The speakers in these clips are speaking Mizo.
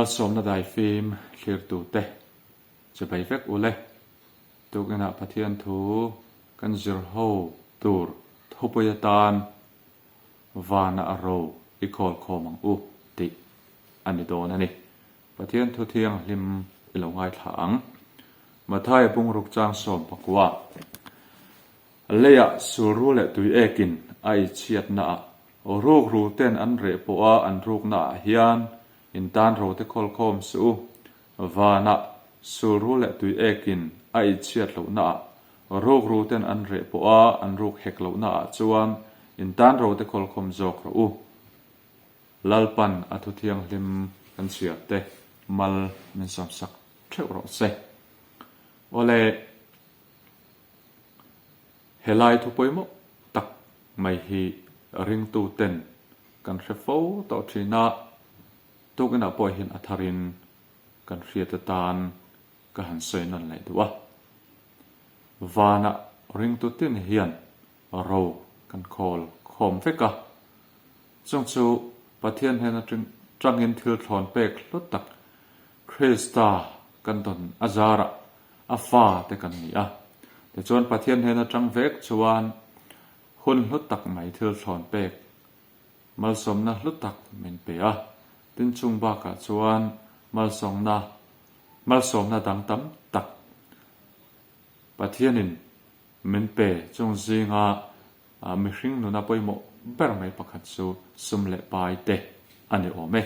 Malsawmna daifim thlirtute chibai vek u le. Tukinah Pathian thu kan zir ho tur thupui atan Vana a ro i khawl khawm ang u tih a ni dawn a ni. Pathian thu thianghlim i lo ngaithla ang. Mathaia bungruk chang 19. Leiah sulru leh tui ekin a ei chhiatnaah rukru ten an reh pawha an ruknaah hian in tan rote khawlkhawm suh u. Vanah sulru leh tui ekin a ei chhiat lohnaah rukru ten an reh pawha an ruk hek lohnaah chuan in tan rote khawlkhawm zawk rawh u. Lalpan a thu thianghlim kan chhiarte mal min sawmsak theuh rawh se. Awle. Helai thu pawimawh tak mai hi ringtuten kan hre fo tawh thin a, tukinah pawh hian a tharin kan hriat atan ka han sawi nawn leh duh a. Vanah ringtu tin hian ro kan khawl khawm vek a, chung chu Pathian hnen atangin thil thlawn pek hlu tak Krista kan dawn a zarah a fa te kan ni a. Tichuan Pathian hnen atang vek chuan hun hlu tak mai thil thlawn pek malsawmna hlu tak min pe a. Tin chung bakah chuan malsawmna malsawmna dang tam tak Pathianin min pe chung zinga mihring nuna pawimawh ber mai pakhat chu sum leh pai te a ni awm e.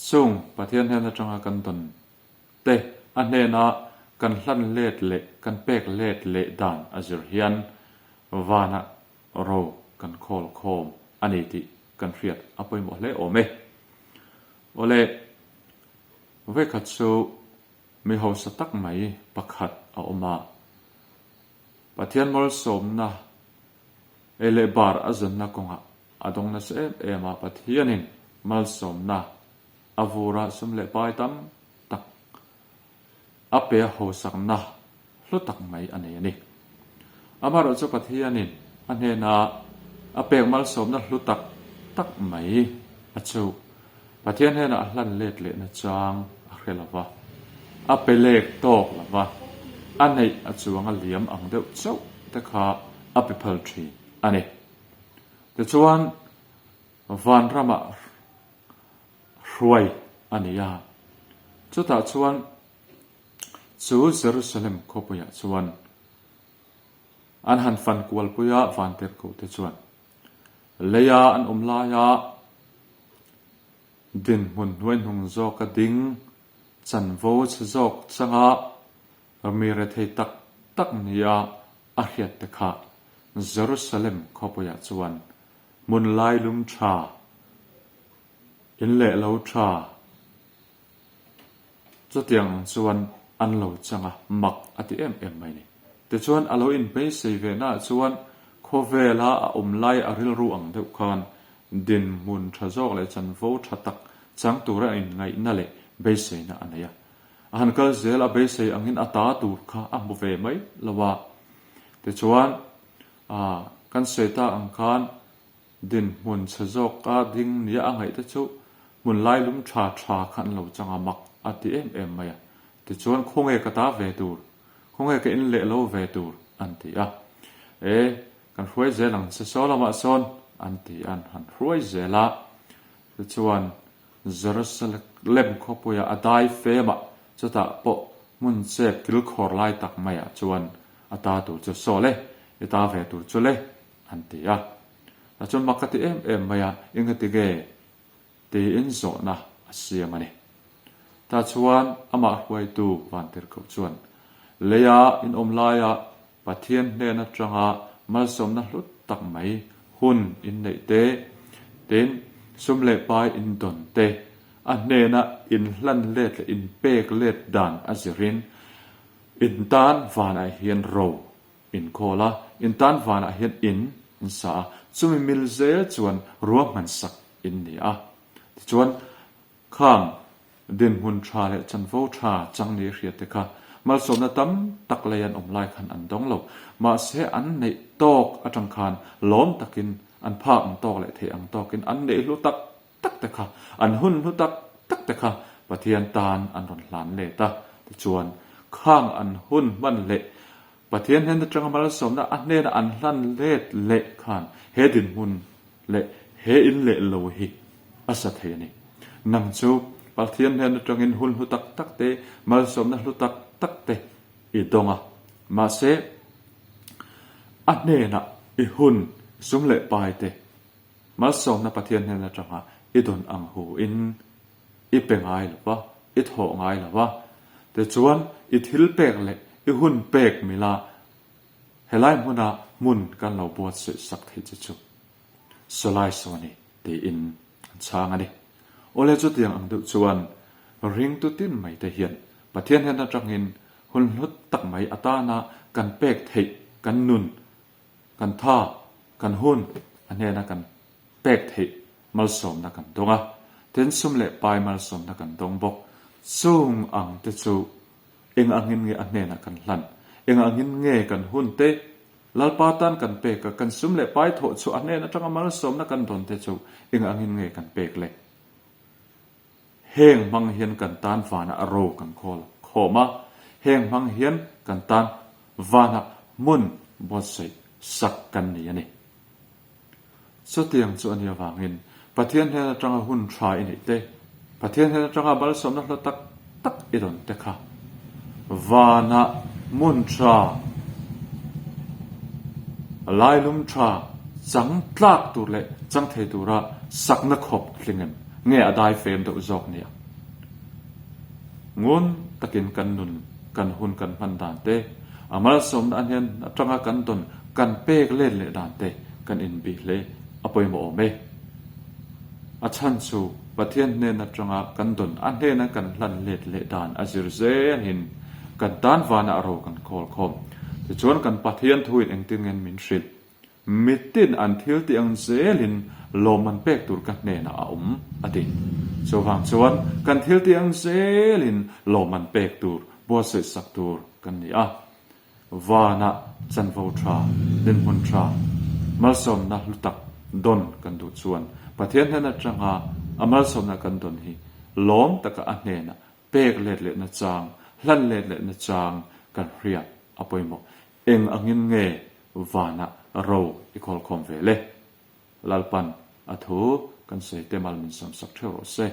Chung Pathian hnen atanga kan dawn te a hnena kan hlan let leh kan pek let leh dan a zir hian vanah ro kan khawl khawm a ni tih kan hriat a pawimawh hle awm e. Awle, vawikhat chu mi hausa tak mai pakhat a awm a, Pathian malsawmna ei leh bar a zawnna kawngah a dawng nasa em em a, Pathianin malsawmna A vurah sum leh pai tam tak a pe a hosakna hlu tak mai a nei a ni. Amaherawh chu Pathianin a hnena a pek malsawmna hlu tak tak mai a chu Pathian hnenah a hlan let lehna chang a hre lo va, a pe lek tawk lo va, a neih a chuang a liam ang deuh chauh te kha a pe phal thin a ni. Tichuan, vanramah hruai a ni a. Chutah chuan chu Jerusalem khawpuiah chuan an han fan kualpui a, vantirhkohte chuan leia an awm laia dinhmun hnuaihnung zawka ding chanvo chhe zawk changa mi rethei tak tak nia a hriatte kha Jerusalem khawpuiah chuan Hmun lailum tha, in leh lo tha, chutiang ang chuan an lo chang a, mak a ti em em mai ni. Tichuan a lo inhmeisei ve naah chuan khawvela a awm lai a rilru ang deuh khan dinhmun tha zawk leh chanvo tha tak chang tura inngaihna leh beiseina a nei a. A han kal zel a beisei angin a ta tur kha a hmu ve mai lo a. Tichuan A, kan sawi ta ang khan dinhmun chhe zawka ding nia a ngaih te chu hmun lailum tha tha kha an lo chang a, mak a ti em em mai a. Tichuan khawnge ka ta ve tur, khawnge ka in leh lo ve tur an ti a. E, kan hruai zel ang che saw lamah sawn an ti a, an han hruai zel a. Tichuan Jerusalem khawpuia a dai femah chutah pawh hmun chep kilkhawr lai tak maiah chuan A ta tur chu saw le, i ta ve tur chu le, an ti a. Tah chuan mak ka ti em em mai a, engati nge tiin zawhna a siam a ni. Tah chuan amah hruaitu Vantirhkoh chuan, Leia in awm laia Pathian hnen atanga malsawmna hlut tak mai hun in neih te, tin sum leh pai in dawn te, a hnena in hlan let leh in pek let dan a zirin In tan vanah hian ro in khawl a, in tan vanah hian in in sa a, chumi mil zel chuan ruahman sak in ni a. Tichuan, khang dinhmun tha leh chanvo tha chang ni hriat te kha malsawmna tam tak lei an awm lai khan an dawng lo. Mahse, an neih tawk atang khan lawm takin an phak ang tawk leh theih ang tawkin an neih hlu tak tak te kha, an hun hlu tak tak te kha. Pathian tan an rawn hlan let a. Tichuan, khang an hun hman leh Pathian hnen atanga malsawmna a hnena an hlan let leh khan he dinhmun leh he in leh lo hi a sa thei a ni. Nang chu Pathian hnen atangin hun hlu tak tak te, malsawmna hlu tak tak te i dawng a. Mahse, a hnenah i hun, sum leh pai te malsawmna Pathian hnen atanga i dawn ang hu in i pe ngai lo va, i thawh ngai lo va. Tichuan, i thil pek leh i hun pek mila helai hmuna hmun kan lo buatsaih sak thei che chu Sawlai saw a ni tiin an chhang a ni. Awle chutiang ang deuh chuan ringtu tin mai te hian Pathian hnen atangin hun hlut tak mai atana kan pek theih kan nun, kan tha, kan hun a hnena kan pek theih malsawmna kan dawng a, tin sum leh pai malsawmna kan dawng bawk. Chung ang te chu eng angin nge a hnenah kan hlan? Eng angin nge kan hun te Lalpa tan kan pek a, kan sum leh pai thawh chu a hnen atanga malsawmna kan dawn te chu eng angin nge kan pek le? Heng hmang hian kan tan vanah ro kan khawl khawm a, heng hmang hian kan tan vanah hmun buatsaih sak kan ni a ni. Chutiang chu a nih avangin Pathian hnen atanga hun tha i neih te, Pathian hnen atanga malsawmna hla tak tak i dawn te kha vanah hmun tha, lailum tha chang tlak tur leh chang thei tura sakna khawp tling em nge a dai fem deuh zawk nia. Ngun takin kan nun, kan hun kan hman dan te, a malsawmna a hnen atanga kan dawn kan pek let leh dan te kan inbih hle a pawimawh awm e. A chhan chu Pathian hnen atanga kan dawn a hnena kan hlan let leh dan a zir zelin kan tan vanah ro kan khawl khawm. Tichuan kan Pathian thuin engtin ngen min hrilh? Mitin an thil tih ang zelin lawmman pek tur ka hnenah a awm, a ti. Chuvang chuan kan thil tih ang zelin lawmman pek tur, buatsaih sak tur kan ni a. Vanah chanvo tha, dinhmun tha, malsawmna hlu tak dawn kan duh chuan Pathian hnen atanga a malsawmna kan dawn hi lawm taka a hnenah pek let lehna chang, hlan let lehna chang kan hriat a pawimawh. Eng angin nge Vanah ro i khawlkhawm ve le. Lalpan a thu kan sawi te mal min sawmsak theuh rawh se.